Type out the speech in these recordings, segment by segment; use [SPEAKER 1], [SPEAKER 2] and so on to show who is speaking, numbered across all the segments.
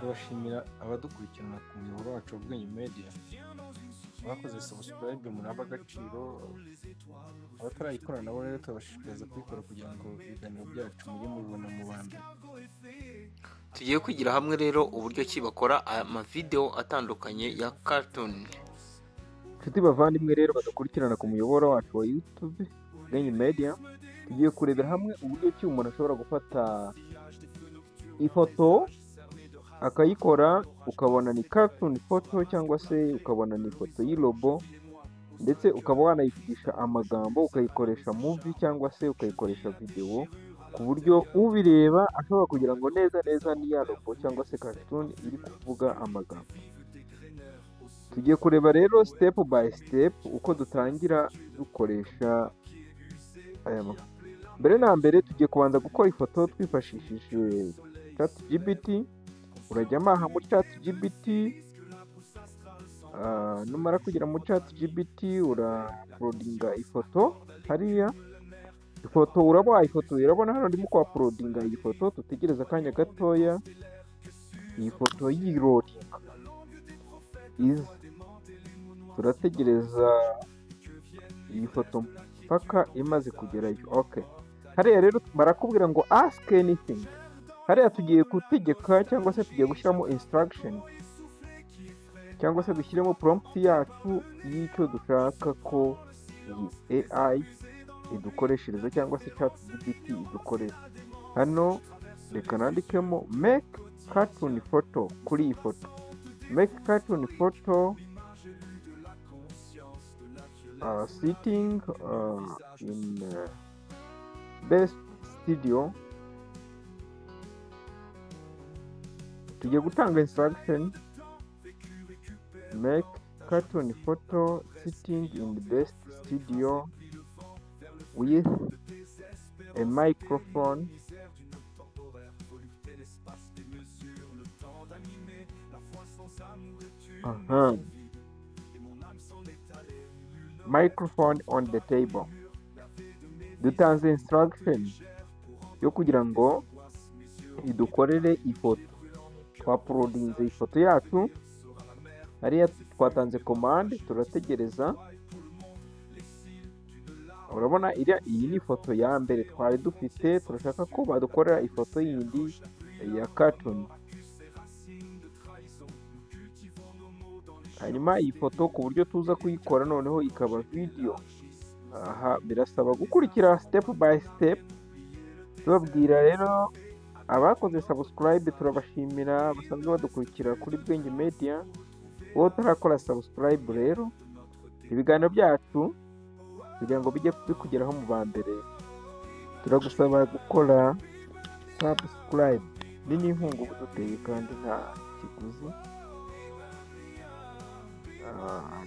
[SPEAKER 1] Turabashimira abadukurikirana ku muyoboro wacu wa Bwenge Media, abakoze subscribe muri ab'agaciro, abatarayikora nabo rero turabashishikariza kuyikora kugira ngo ibiganiro byacu mujye mubibona mu ba mbere.
[SPEAKER 2] Tugiye kwigira hamwe rero uburyo ki bakora amavidewo atandukanye ya cartoon.
[SPEAKER 3] Inshuti bavandimwe rero badakurikirana ku muyoboro wacu wa YouTube Bwenge Media, tugiye kurebera hamwe uburyo ki umuntu ashobora gufata ifoto akayikora, ukabona ni cartoon photo cyangwa se ukabona ni ifoto y'irobo, ndetse ukaba wanayivugisha amagambo, ukayikoresha movie cyangwa se ukayikoresha video, ku buryo ubireba ashobora kugira ngo neza neza ni ya robo cyangwa se cartoon iri kuvuga amagambo. Tugiye kureba rero step by step uko dutangira dukoresha aya mafoto. Mbere na mbere tugiye kubanza gukora ifoto twifashishije ChatGPT. Urajyamo aha muri ChatGPT, numara kugera muri ChatGPT urauploadinga ifoto hariya. Ifoto uraba wayifotoye, urabona hano ndimo kuuploadinga iyi foto, dutegereze akanya gatoya iyi foto yiloadinga iza. Turategereza iyi foto mpaka imaze kugerayo. Okay, hariya rero barakubwira ngo "ask anything". Hariya tugiye gutegeka cyangwa se tugiye gushyiramo instruction cyangwa se dushyiremo prompt yacu y'icyo dushaka ko iyi AI idukoreshereza cyangwa se ChatGPT idukoresha. Hano reka nandikemo "make cartoon photo" kuri iyi foto, "make cartoon photo sitting in best studio". Tugiye gutanga instruction: "make cartoon photo sitting in the best studio with a microphone microphone on the table". Dutanze instruction yo kugira ngo idukorere ifoto. Twauploadinze ifoto yacu hariya, twatanze command, turategereza. Urabona iriya, iyi ni ifoto ya mbere twari dufite, turashaka ko badukorera ifoto yindi ya cartoon. Hanyuma iyi foto ku buryo tuza kuyikora noneho ikaba video, aha birasaba gukurikira step by step. Tubabwira rero abakoze subscribe turabashimira, basanzwe badukurikira kuri Bwenge Media. Wowe utarakora subscribe rero, ibiganiro byacu kugira ngo bijye bikugeraho mu ba mbere, turagusaba gukora subscribe. Ni n'inkunga uba uduteye kandi nta kiguzi.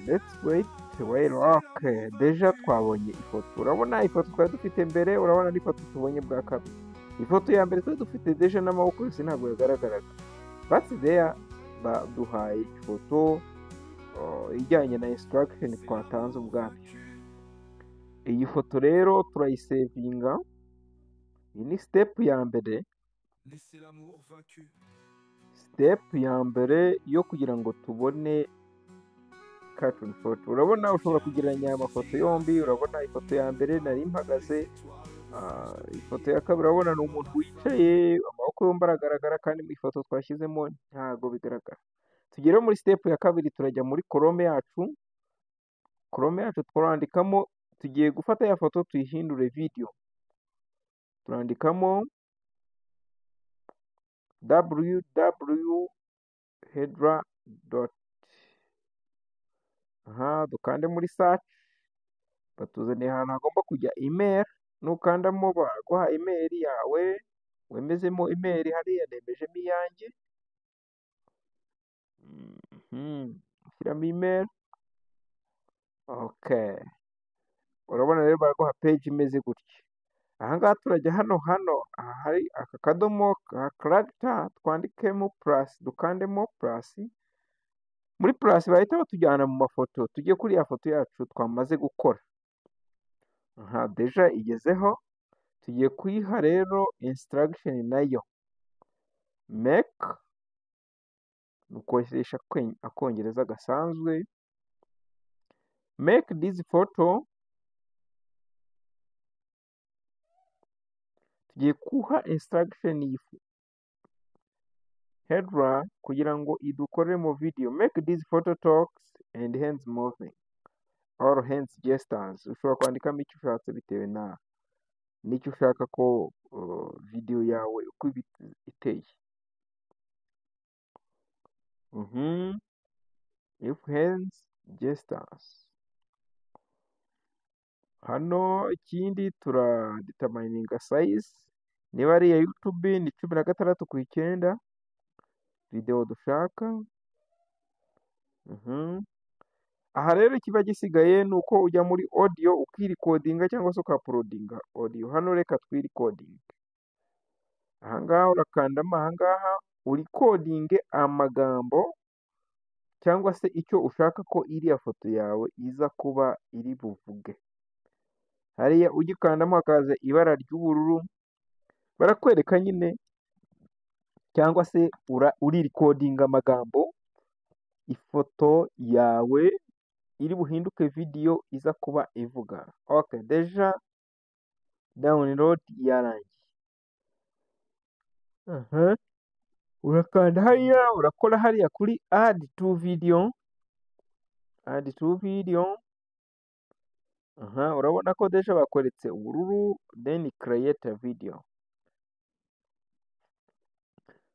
[SPEAKER 3] Let's wait while. Okay, déjà twabonye ifoto. Urabona ifoto twari dufite mbere, urabona n'ifoto tubonye bwa kabiri. Ifoto ya mbere twari dufite déjà n'amaboko yose ntabwo yagaragaraga, but there baduhaye ifoto ijyanye na instruction twatanze ubwabyo. Iyi foto rero turayisavinga. Iyi ni step ya mbere, step ya mbere yo kugira ngo tubone cartoon photo. Urabona ushobora kugereranya aya mafoto yombi. Urabona ifoto ya mbere nari mpagaze, ifoto ya kabiri urabona ni umuntu wicaye, amaboko yombi aragaragara, kandi mu ifoto twashyizemo ntago bigaragara. Tugere muri step ya kabiri, turajya muri Chrome yacu. Chrome yacu turandikamo, tugiye gufata ya foto tuyihindure video. Turandikamo www hedra dot, aha dukande muri search, batuzaniye ahantu hagomba kujya email. Nukandamo baraguha email yawe, wemezemo email. Hariya nemejemo iyanjye, ushyiramo email. Okay, urabona rero baraguha page imeze gutya. Ahangaha turajya hano aha hari aka kadomo ka character, twandikemo plus, dukandemo plus. Muri plus bahita batujyana mu mafoto, tujye kuri ya foto yacu twamaze gukora. Aha déjà igezeho, tugiye kuyiha rero instruction nayo, make Ni ukoresha akongereza gasanzwe. Make this photo, tugiye kuha instruction iyi Hedra kugira ngo idukorere mu video. Make this photo talks and hands moving or hands gestures. Ushobora kwandikamo icyo ushatse bitewe na n'icyo ushaka ko video yawe uko iba iteye. If hands gestures. Hano ikindi turadetermininga size, niba ari iya YouTube ni 16:9 video dushaka. Aha rero ikiba gisigaye ni uko ujya muri audio ukirecordinga cyangwa se ukauploadinga audio. Hano reka twirecordinge. Aha ngaha urakandamo, aha ngaha urecordinge amagambo cyangwa se icyo ushaka ko iriya foto yawe iza kuba iri buvuge. Hariya ugikandamo hakaza ibara ry'ubururu, barakwereka nyine cyangwa se urirecordinga amagambo ifoto yawe iri buhinduke video iza kuba ivuga. Okay, déjà download yarangiye. Urakanda hariya, urakora hariya kuri add to video, add to video. Urabona ko déjà bakweretse ubururu, then create a video.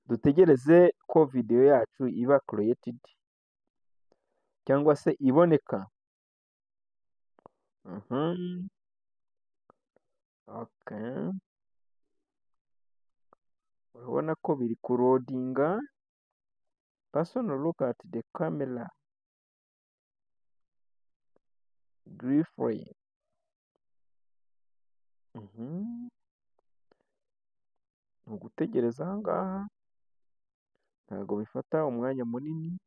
[SPEAKER 3] Dutegereze ko video yacu iba created cyangwa se iboneka. Okay. Urabona ko biri kuloadinga. Person look at the camera briefly. Ni ugutegereza aha ngaha, ntabwo bifata umwanya munini.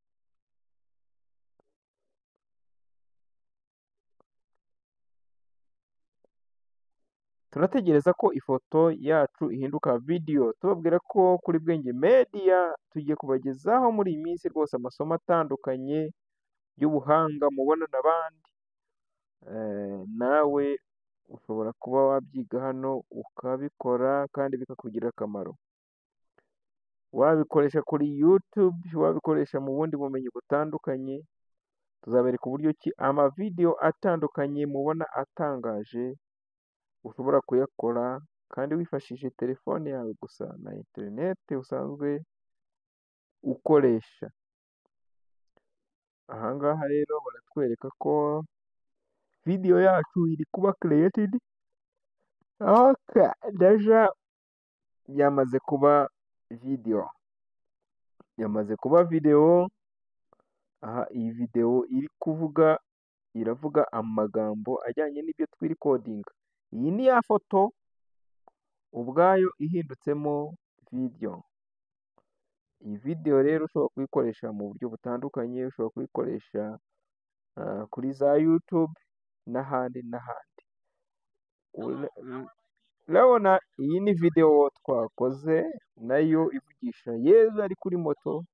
[SPEAKER 3] Turategereza ko ifoto yacu ihinduka video. Tubabwira ko kuri Bwenge Media tugiye kubagezaho muri iyi minsi rwose amasomo atandukanye y'ubuhanga mubona n'abandi. Nawe ushobora kuba wabyiga hano ukabikora kandi bikakugirira akamaro. Wabikoresha kuri YouTube, wabikoresha mu bundi bumenyi butandukanye. Tuzabereka uburyo ki amavideo atandukanye mubona atangaje ushobora kuyakora kandi wifashishije telefone yawe gusa na interineti usanzwe ukoresha. Aha ngaha rero baratwereka ko video yacu iri kuba created. Okay, déjà yamaze kuba video, yamaze kuba video. Aha iyi video iri kuvuga, iravuga amagambo ajyanye n'ibyo twirecordinga. Iyi ni ya foto ubwayo ihindutsemo video. Iyi video rero ushobora kuyikoresha mu buryo butandukanye, ushobora kuyikoresha kuri za YouTube n'ahandi n'ahandi. Urabona iyi ni video twakoze nayo ivugisha Yezu ari kuri moto.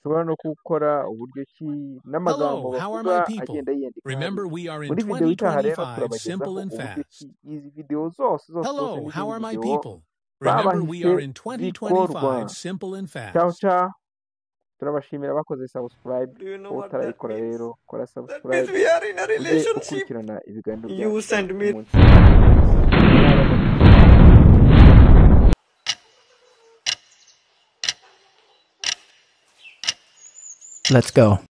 [SPEAKER 3] Ushobora no gukora uburyo ki n'amagambo
[SPEAKER 4] Hello, how are
[SPEAKER 3] bavuga
[SPEAKER 4] my people?
[SPEAKER 3] agenda yiyandika
[SPEAKER 4] Remember,
[SPEAKER 3] hariya.
[SPEAKER 4] we are in
[SPEAKER 3] Muri video itaha rero
[SPEAKER 4] 2025,
[SPEAKER 3] turabagezaho
[SPEAKER 4] simple and
[SPEAKER 3] uburyo
[SPEAKER 4] fast.
[SPEAKER 3] ki izi video zose zose zose
[SPEAKER 4] Hello,
[SPEAKER 3] n'izindi
[SPEAKER 4] how are my
[SPEAKER 3] video
[SPEAKER 4] people? Remember, we
[SPEAKER 3] babahishe
[SPEAKER 4] are in
[SPEAKER 3] zikorwa.
[SPEAKER 4] 2025, simple and
[SPEAKER 3] Ciao
[SPEAKER 4] fast.
[SPEAKER 3] ciao, turabashimira bakoze subscribe.
[SPEAKER 5] Do you know what that
[SPEAKER 3] Utarayikora
[SPEAKER 5] means?
[SPEAKER 3] rero kora
[SPEAKER 5] That means
[SPEAKER 3] subscribe
[SPEAKER 5] we are in a
[SPEAKER 3] ujye
[SPEAKER 5] relationship.
[SPEAKER 3] ukurikirana ibiganiro
[SPEAKER 5] You
[SPEAKER 3] byacu
[SPEAKER 5] send me
[SPEAKER 3] umunsi ku munsi.
[SPEAKER 6] Let's go.